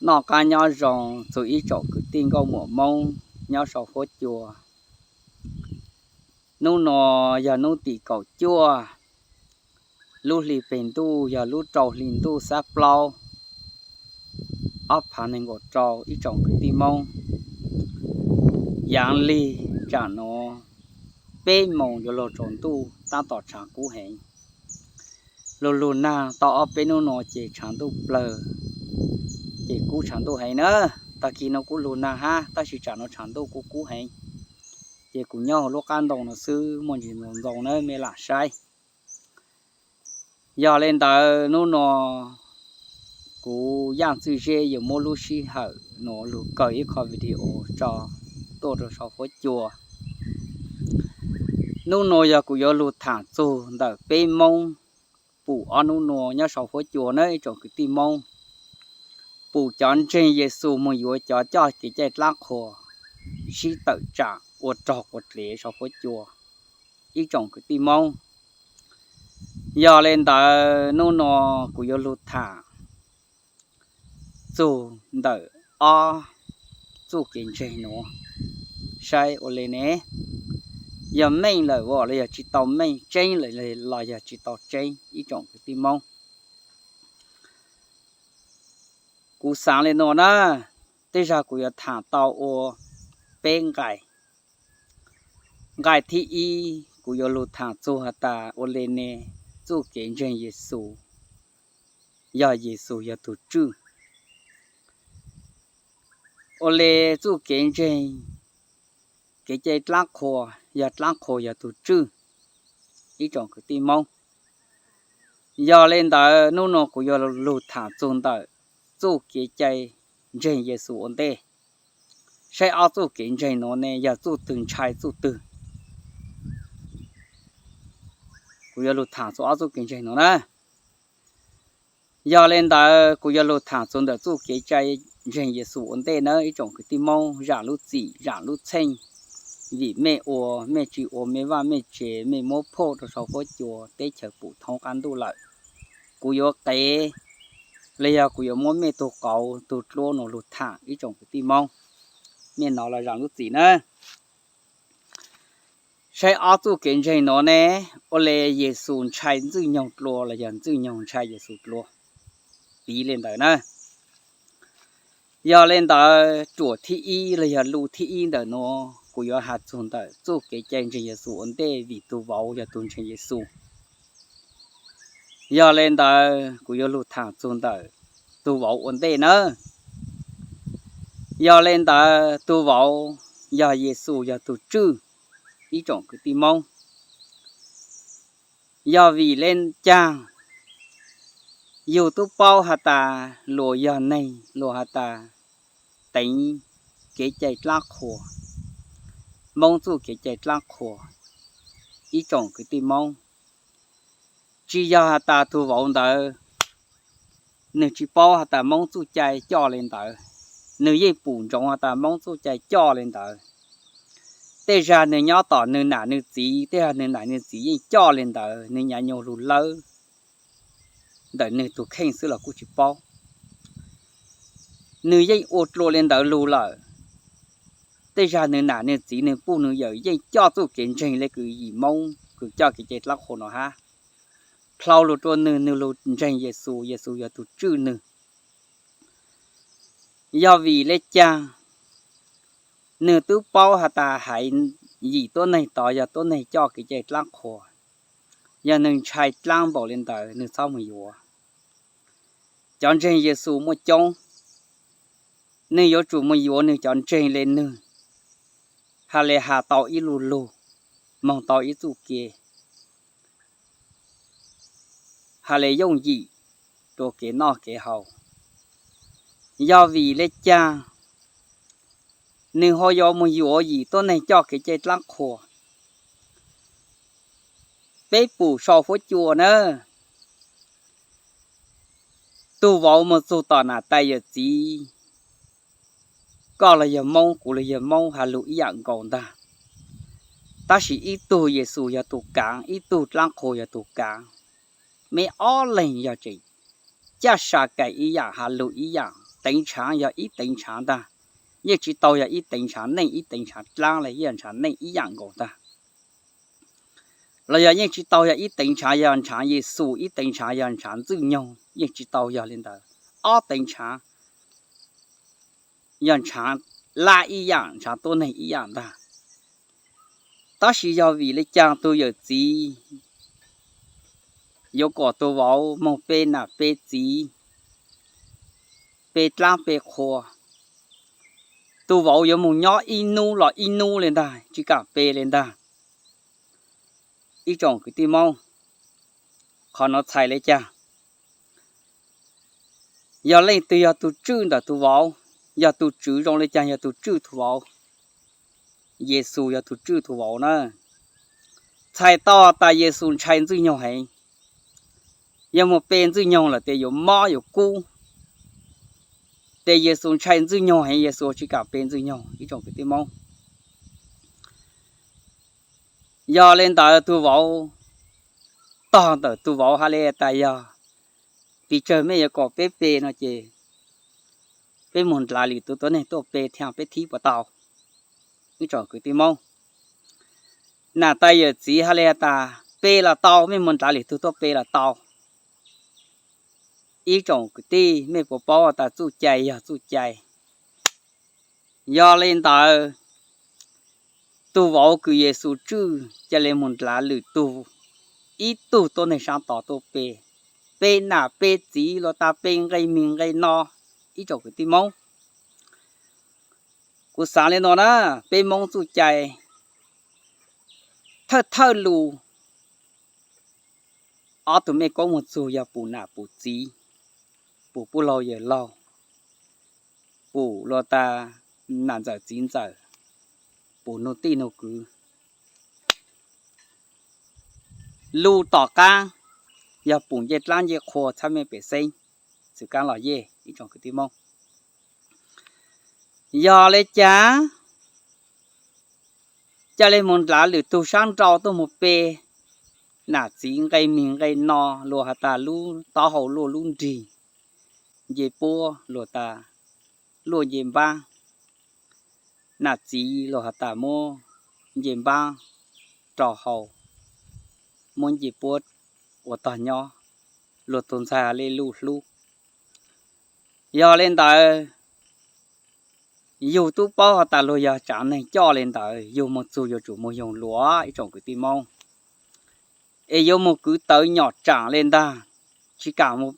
Noj qab nyob zoo txug ib tsoom kwv tij nkauj muam Moob nyob sau huab cua. Nub nua yog nub tim kaum cuaj, lub hli peg ntuj yog lub rau hli ntuj xab plaub, ob phav neeg nkaum rau ib tsoom kwv tij Moob. Yaav lig tsam nuav peb moos yuav luag tsaus ntuj tab tom tshav kub heev. Lug lug nag tau ob peb nub nua ces tshav ntuj plawg, ces kub tshav ntuj heev na. Tag kis nuav kuj lug nag hab, tab sis tsam nuav tshav ntuj kuj kub heev. Ces kuv nyob huv lub qab ntoo nuav xwb, muaj ntsis ntxoov ntxoo na, mej lam saib. Yog le ntawd nub nua kuv Yaaj Txwj Zeb yuav muab lub sij hawm nuav lug kaw ib qho video tso tuaj rua sau huab cua. Nub nua yog kuv yuav lug tham txug ntawm peb Moob pum ob nub nua nyob sau huab cua na ib tsoom kwv tij Moob. Pum cov ntseeg Yexus moog yuav cov coj kev cai dlaab qhua sib tawm tsam ua rog quas dlev sau huab cua ib tsoom kwv tij Moob. Yog le ntawd nub nua kuv yuav lug tham txug ntawm ob txuj kev ntseeg nuav, saib ua le ne, yog meej lawm los yog tsi tau meej, tseeb lawm los yog tsi tau tseeb ib tsoom kwv tij Moob. Kuv xaav le nua na, tej zag kuv yuav tham tau ua peb nqai. Nqai thib ib kuv yuav lug tham txug has tas ua le ne, txuj kev ntseeg Yexus, yog Yexus yog tug tswj. Ua le txuj kev ntseeg, kev cai dlaab qhua, yog dlaab qhua yog tug tswj ib tsoom kwv tij Moob. Yog le ntawd nub nua kuv yuav lug tham txug ntawm txuj kev cai ntseeg Yexus ua ntej, saib ob txuj kev ntseeg nuav ne yog txuj twg ntshai txuj twg. Kuv yuav lug tham txug ob txuj kev ntseeg nuav na. Yog le ntawd kuv yuav lug tham txug ntawm txuj kev cai ntseeg Yexus ua ntej na ib tsoom kwv tij Moob, zaam lub txim zaam lub txheej, vim mej ua mej tsi ua mej vaj mej tsev mej muab phauj rua sau huab cua teb chaws pum thoob qab ntuj lawm. Kuv yuav qev los yog kuv yuav muab mej tug qauv tug dluab nuav lug tham ib tsoom kwv tij Moob, mej nov los zaam lub txim na. Saib ob txuj kev ntseeg nuav ne, ua le Yexus ntshai Ntxwj Nyoog dlua los yog Ntxwj Nyoog ntshai Yexus dlua, piv le ntawd na. Yog le ntawd ruam thib ib los yog lu thib ib ntawm nuav kuv yuav has txug ntawm txuj kev cai ntseeg Yexus ua ntej vim tug vauv yog tug ntseeg Yexus. Yog le ntawd kuv yuav lug tham txug ntawm tug vauv ua ntej na. Yog le ntawd tug vauv yog Yexus yog tug tswj ib tsoom kwv tij Moob. Yog vim le caag yug tub paub has tas luas yog neeg luas has tas teev kev cai dlaab qhua, Moob txuj kev cai dlaab qhua ib tsoom kwv tij Moob. Tsi yog has tas tug vauv ntawd nwg tsi paub has tas Moob txuj cai coj le ntawd, nwg yeej pum ntsoov has tas Moob txuj cai coj le ntawd. Tej zag nwg nyob tom nwg nam nwg txiv, tej zag nwg nam nwg txiv yeej coj le ntawd, nwg nyav nyuas lug lawb ntawm nwg tug kheej xwb los kuj tsi paub. Nwg yeej ua dlua le ntawd lug lawm. Tej zag nwg nam nwg txiv nwg puj nwg yawm yeej coj txuj kev ntseeg le kws yim Moob kws coj kev cai dlaab qhua no hab. Dlhau lug rua nwg, nwg lug ntseeg Yexus, Yexus yog tug tswj nwg. Yog vim le caag nwg twb paub has tas haiv yim tuab neeg tod yog tuab neeg coj kev cai dlaab qhua, yog nwg ntshai dlaab npaum le ntawd nwg txhob moog yuav. Cov ntseeg Yexus muaj coob, nwg yuav tsum moog yuav nwg cov ntseeg le nwg, has le has tau ib lu lug, moog tau ib txuj ke, has le yooj yim rua kev noj kev haus. Yog vim le caag nwg ho yuav moog yuav yim tuab neeg coj kev cai dlaab qhua? Peb pum sau huab cua na, tug vauv moog txug tom nam tais yawm txiv, koj los yog Moob, kuv los yog Moob, has lug ib yaam nkaus ntag. Tab sis ib tug Yexus yog tug kaav, ib tug dlaab qhua yog tug kaav. Meb ob leeg yog tseem caj sa kais ib yaam, has lug ib yaam, teev ntshav yog ib teev ntshav ntag. Yeej tsis tau yog ib teev ntshav neej ib teev ntshav dlaab le, yeej ntshav neej ib yaam nkaus ntag. Los yog yeej tsis tau yog ib teev ntshav yog ntshav Yexus, ib teev ntshav yog ntshav Ntxwj Nyoog, yeej tsis tau yog li ntawd. Ob teev ntshav yog ntshav lab ib yaam, ntshav tuab neeg ib yaam ntag. Tab sis yog vim le caag tug yawm txiv yuav kom tug vauv moog pe nam pe txiv, pe dlaab pe qhua? Tug vauv yuav moog nyob ib nub los ib nub le ntag, tsis kaam pe le ntag. Ib tsoom kwv tij Moob, qhov nuav txhais le caag? Yog leej twg yog tug tswj ntawm tug vauv? Yog tug tswv zoo le caag yog tug tswj tug vauv? Yexus yog tug tswj tug vauv na. Txhais tau has tas Yexus ntshai Ntxwj Nyoog heev. Yog moog pe Ntxwj Nyoog lawm tes yuav mob yuav kub. Tes Yexus ntshai Ntxwj Nyoog heev, Yexus tsis kaam pe Ntxwj Nyoog, ib tsoom kwv tij Moob. Yog le ntawd tug vauv tog ntawm tug vauv has le tas yog pes tsawg mej yuav kom peb pe no ces peb moog ndlav lwm tug tuab neeg tuaj pe thiaj peb thib puas tau, ib tsoom kwv tij Moob. Nam tais yawm txiv has le has tas pe los tau, mej moog ndlav lwm tug tuaj pe los tau. Ib tsoom kwv tij, mej puas paub has tas txuj cai yog txuj cai? Yog le ntawd, tug vauv kws Yexus tswj ca le moog ndlav lwm tug, ib tug tuab neeg saab tod tuaj pe, pe nam pe txiv los tas pe nqe mig nqe no, ib tsoom kwv tij Moob. Kuv xaav le nuav na, peb Moob txuj cai thawj thawj lug, ob tug mej koob moog txug yog pum nam pum txiv, pum puj laug yawm laug, pum luag tas nam ntxawm txiv ntxawm, pum nug tij nug kwv. Lug tom qaab yog pum ncej dlaab ncej qhua txhab mej pem xeeb, txwv kaab los yej, ib tsoom kwv tij Moob. Yog le caag ca le moog ndlav lwm tug saab nrau tuaj moog pe nam txiv nqe mig nqe no, luag has tas lub taub hau luaj lub nrig, nce puab luag tas luaj nce npaab, nam txiv luag has tas muab nce npaab rau hau, muab nce puab ua tog nyob, luag tug ntxhais has le luj hlub. Yog le ntawd, yug tub paub has tas luag yog tsaav neeg coj le ntawd, yug moog txug yuav tsum moog yoog luas, ib tsoom kwv tij Moob. Es yuav moog kwv tawv nyom tsaam le ntag, tsis kaam moog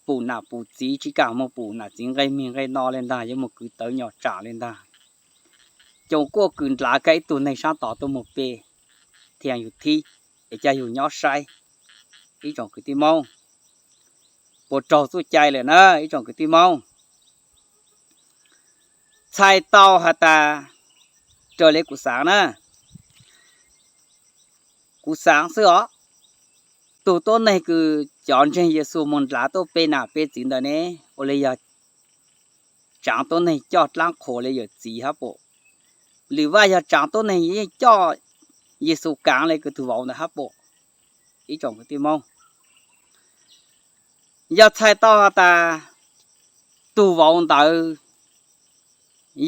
pum nam pum txiv, tsis kaam moog pum nam txiv nqe mig nqe no le ntag, yuav moog kwv tawv nyom tsaam le ntag. Coom kuaj kws ndlav kag ib tug neeg saab tod tuaj moog pe thiab yug thib, es ca yug nyob saib, ib tsoom kwv tij Moob. Puas raug txuj cai lawm na, ib tsoom kwv tij Moob? Txhais tau has tas, raws le kuv xaav na, kuv xaav xwb os, tug tuab neeg kws cov ntseeg Yexus moog ndlav tuaj pe nam pe txiv ntawd ne, ua le yog tsaav tuab neeg coj dlaab qhuas le yawm txiv hab pum? Lwm vaj yog tsaav tuab neeg yeej coj Yexus kaav le kws tug vauv ntawd hab pum, ib tsoom kwv tij Moob? Yog txhais tau has tas tug vauv ntawd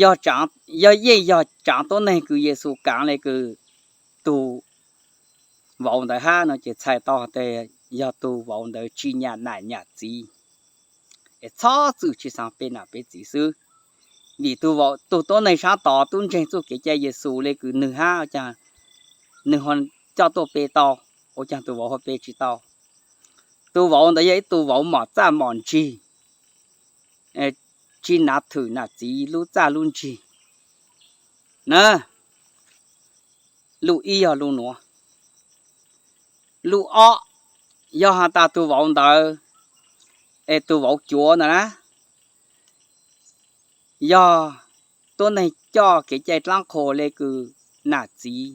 yog, yog yeej yog tsaav tuab neeg kws Yexus kaav le kws tug vauv ntawd hab no ces txhais tau has tas yog tug vauv ntawd tsis nyam nam nyam txiv, es txhob txwm tsis xaav pe nam pe txiv xwb. Vim tug tuab neeg saab tod tub ntseeg txuj kev cai Yexus le kws nwg hab, nwg ho coj tuaj pe tau, ua caag tug vauv ho pe tsis tau? Tug vauv ntawd yog ib tug vauv mom txaj mom ntsig, tsis nav thwm nam txiv lub txaj lub ntsig na. Lub ib yog lub nuav. Lub ob, yog has tas tug vauv ntawd, es tug vauv cuav ntawd na, yog tuab neeg coj kev cai dlaab qhuas le kws nam txiv,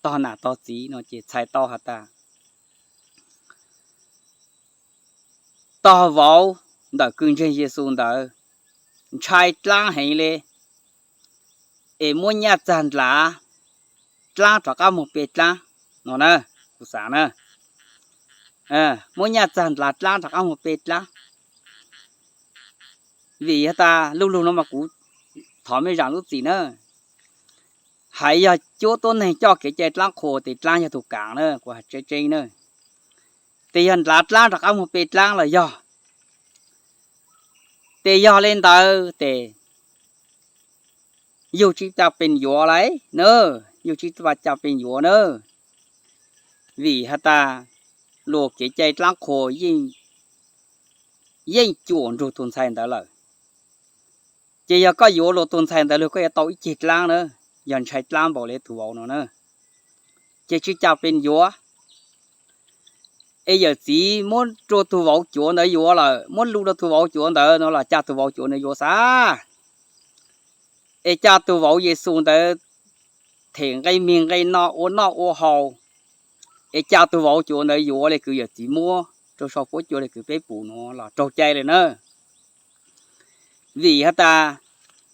tog nam tog txiv no ces txhais tau has tas tog vauv ntawm kws ntseeg Yexus ntawd ntshai dlaab heev le, es muab nyaj txag ndlav dlaab rov qab moog pe dlaab no na, kuv xaav na. Muab nyaj txag ndlav dlaab rov qab moog pe dlaab. Vim has tas lub lug no mas kuv thov mej zaam lub txim na, hais yog cuab tuab neeg coj kev cai dlaab qhua tes dlaab yog tug kaav na, kuv has tseeb tseeb na. Tes yog nrad dlaab rov qaab moog pe dlaab los yog, tes yog le ntawd tes yug tsi coj pes yuav lawm na, yug tsi coj pes yuav na. Vim has tas luas kev cai dlaab qhua yeej cuam nrug tug ntxhais ntawd lawm. Ces yog koj yuav luas tug ntxhais ntawd lug koj yuav tau ib ceg dlaab na, yog ntshai dlaab npaum le tug vauv no na, ces tsi coj pes yuav. Es yawm txiv muab rua tug vauv cuav ntawd yuav lawm, muab lug rua tug vauv cuav ntawd no los coj tug vauv cuav ntawd yuav xav, es coj tug vauv Yexus ntawd them nqe mig nqe no ua noj ua haus, es coj tug vauv cuav ntawd yuav le kws yawm txiv muab rua sau fuab cua le kws peb pum nuav los raug cai lawm na. Vim has tas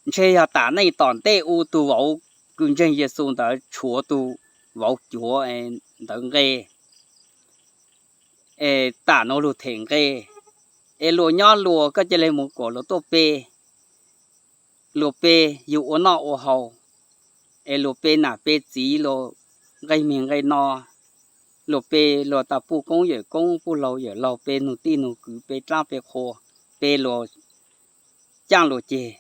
ntshe yog tam neej tom ntej u tug vauv kws ntseeg Yexus ntawd tshuav tug vauv cuav ntawd nqe, es tam nuav lug them nqe, es luas nyob luas koj ca le moog kuas luas tuaj pe, luas pe yug ua noj ua haus, es luas pe nam pe txiv, luas nqe mig nqe no, luas pe luas tas puj koob yawm koob, puj laug yawm laug, pe nug tij nug kwv, pe dlaab pe qhua, pe luas caaj luas ceg.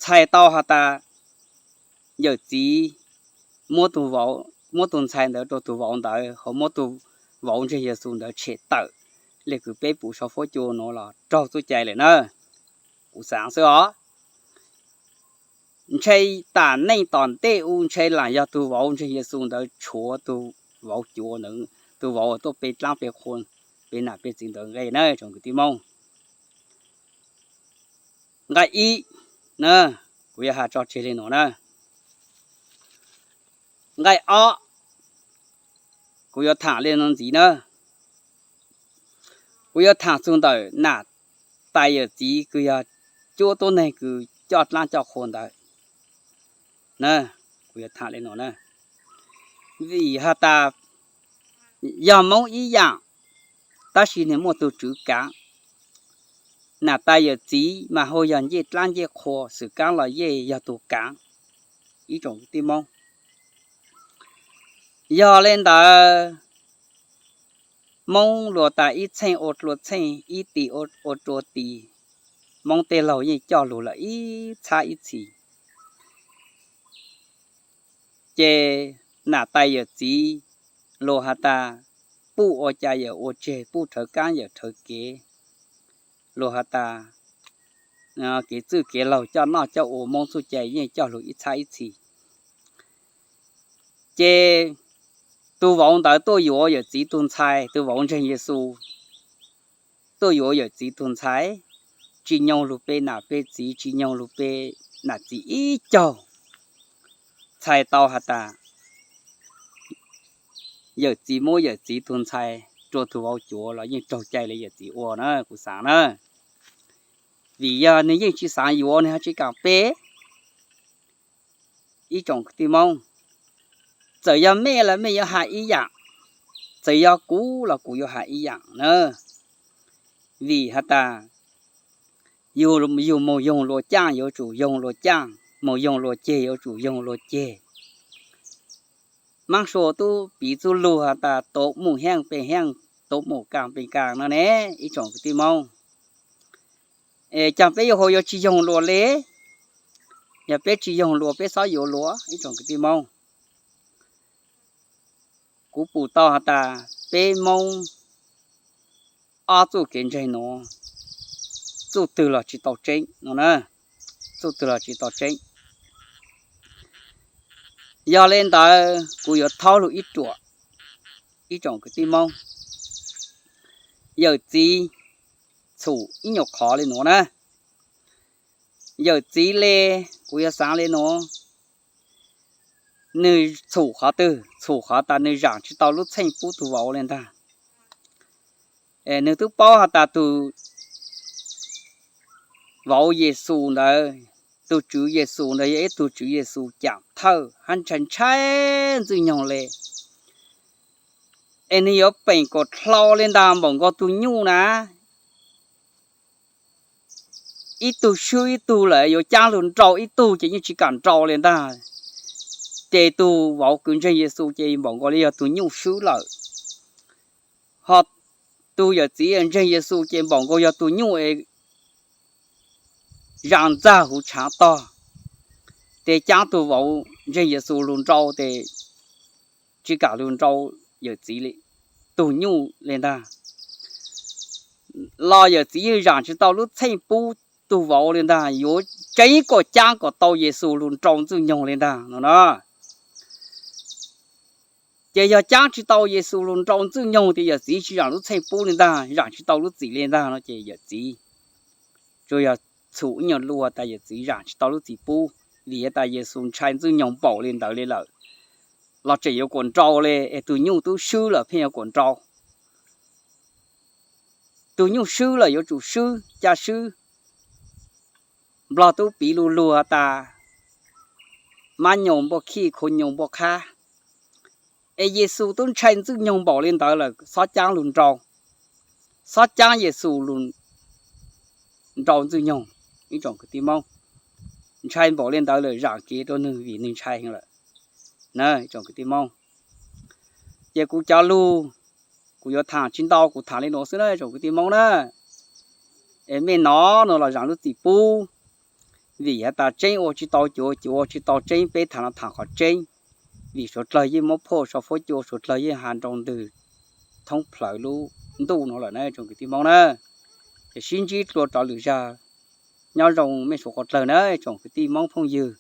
Txhais tau has tas yawm txiv muab tug vauv, muab tug ntxhais ntawd rua tug vauv ntawd, ho muab tug vauv ntseeg Yexus ntawd tshem tawm le kws peb pum sau fuab cua nuav los raug txuj cai lawm na. Kuv xaav xwb os. Ntshe tam neej tom ntej u ntshe lam yog tug vauv ntseeg Yexus ntawd tshuav tug vauv cuav ntawd, tug vauv tuaj pe dlaab pe qhua, pe nam pe txiv ntawd nqe na tsoom kwv tij Moob. Nqe ib, kuv yuav has tso tseg le nuav na. Nqe ob, kuv yuav thaam le nuav ntxiv na. Kuv yuav thaam txug ntawm nam tais yawm txiv kws yog cuab tuab neeg kws coj dlaab coj qhua ntawd. Kuv yuav thaam le nuav na. Vim has tas yog Moob ib yaam, tab sis nwg muaj tug tswv kaav. Nam tais yawm txiv mas hu yog ncej dlaab ncej qhua, xwm kaab los yeej yog tug kaav. Ib tsoom kwv tij Moob, yog le ntawd Moob luas tas ib txheej ua rua txheej, ib tis ua rua tis, Moob tej laug yeej coj lug lawm ib txhab ib txhis. Ces nam tais yawm txiv luas has tas puj ua cas yawm ua tseg, puj rhawv kaab yawm rhawv kev, luas has tas kev txwj kev laug coj noj coj ua Moob txuj cai yeej coj lug ib txhab ib txhis. Ces tug vauv ntawd tuaj yuav yawm txiv tug ntxhais, tug vauv ntseeg Yexus tuaj yuav yawm txiv tug ntxhais, tsis nyoog lug pe nam pe txiv, tsis nyoog lug pe nam txiv ib caug. Txhais tau has tas yawm txiv muab yawm txiv tug ntxhais rua tug vauv cuav los yeej raug cai le yawm txiv ua na, kuv xaav na. Vim yog nwg yeej tsis xaav yuav nwg ho tsis kaam pe. Ib tsoom kwv tij Moob, txawm yog mej los mej yuav has ib yaam, txawm yog kuv los kuv yuav has ib yaam na. Vim has tas yug moog yoog luas caaj yuav tsum yoog luas caaj, moog yoog luas ceg yuav tsum yoog luas ceg. Maab Sua tub piv txuj lug has tas tov muj hiaaj pe hiaaj, tov muj kaaj pe kaaj no ne, ib tsoom kwv tij Moob. Es caag peb yuav hu yuav tsis yoog luas le? Yog peb tsis yoog luas peb xob yuav luas, ib tsoom kwv tij Moob. Kuv pum tau has tas peb Moob ob txuj kev ntseeg nuav txuj twg los tsis tau tseeb no na, txuj twg los tsis tau tseeb. Yog le ntawd kuv yuav thaub lug ib ruam, ib tsoom kwv tij Moob. Yawm txiv txhum ib nyuag qhov le nuav na. Yawm txiv le, kuv yuav xaav le nuav, nwg txhum qhov twg? Txhum qhov tas nwg zaam tsis tau lub txheej pub tug vauv le ntag. Nwg twb paub has tas tug vauv Yexus ntawd, tug Tswv Yexus ntawd yog ib tug Tswv Yexus caam thawj hab ntshai ntshai ntxwg nyoog le, es nwg yuav peem kom dlhau le ntag npaum nkaus tug nyuj na. ib tug swb ib tug lawm yuav caab lug nrau ib tug ces yeej tsis kam nrau li ntag. Ces tus vauv kws ntseeg Yexus ces npaum nkaus li yog tus nyuj swb lawm, ho tus yawm txiv ntseeg Yexus ces npaum nkaus yog tus nyuj es zam ntxag huv tshaav tog. Ces caab tug vauv ntseeg Yexus lug nrau ces tsis kam lug nrau yawm txiv li, tug nyuj li ntag. Los yawm txiv yeej zam tsis tau lub txheej pub tug vauv li ntag, yuav tseeb kom caab kom tau Yexus lug nrau Ntxwg Nyoog li ntag no na. Ces yog caab tsis tau Yexus lug nrau Ntxwg Nyoog ces yawm txiv tsis zam lub txheej pub li ntag, zam tsis tau lub txim li ntag no ces yawm txiv tsuas yog txhum ib nyuag lus has tas yawm txiv zam tsis tau lub txim pub, vim has tas Yexus ntshai Ntxwg Nyoog npaum li ntawd li lawm, los tseem yuav kuas nrau li es tug nyuj tub swb lawm pheej yuav kuas nrau. Tug nyuj swb lawm yuav tsum swb, ca swb. Nplog tub piv lu lug has tas mab nyoos npuaj khij, khua nyoos npuaj qhab. Es Yexus tub ntshai Ntxwg Nyoog npaum li ntawd lawm xob caab lug nrau, xob caab Yexus lug nrau Ntxwg Nyoog. Ib tsoom kwv tij Moob, ntshai npaum li ntawd lawm zam kev rua nwg vim nwg ntshai heev lawm na ib tsoom kwv tij Moob. Ces kuv cov lug kuv yuav thaam tsis ntau, kuv thaam li nuav xwb na ib tsoom kwv tij Moob na. Es mej nov no los zam lub txim pub, vim has tas tseeb ua tsis tau cuav, cuav ua tsis tau tseeb, peb thaam no thaam qhov tseeb. Vim suav dlawg yeej muab phauj sau fuab cua, suav dlawg yeej has nroo ntwg thoob plawg lub ntuj no lawm na tsoom kwv tij Moob na. Ces sib ntsib dlua rov lwm zag, nyob zoo mej suav dlawg na tsoom kwv tij Moob phooj ywg.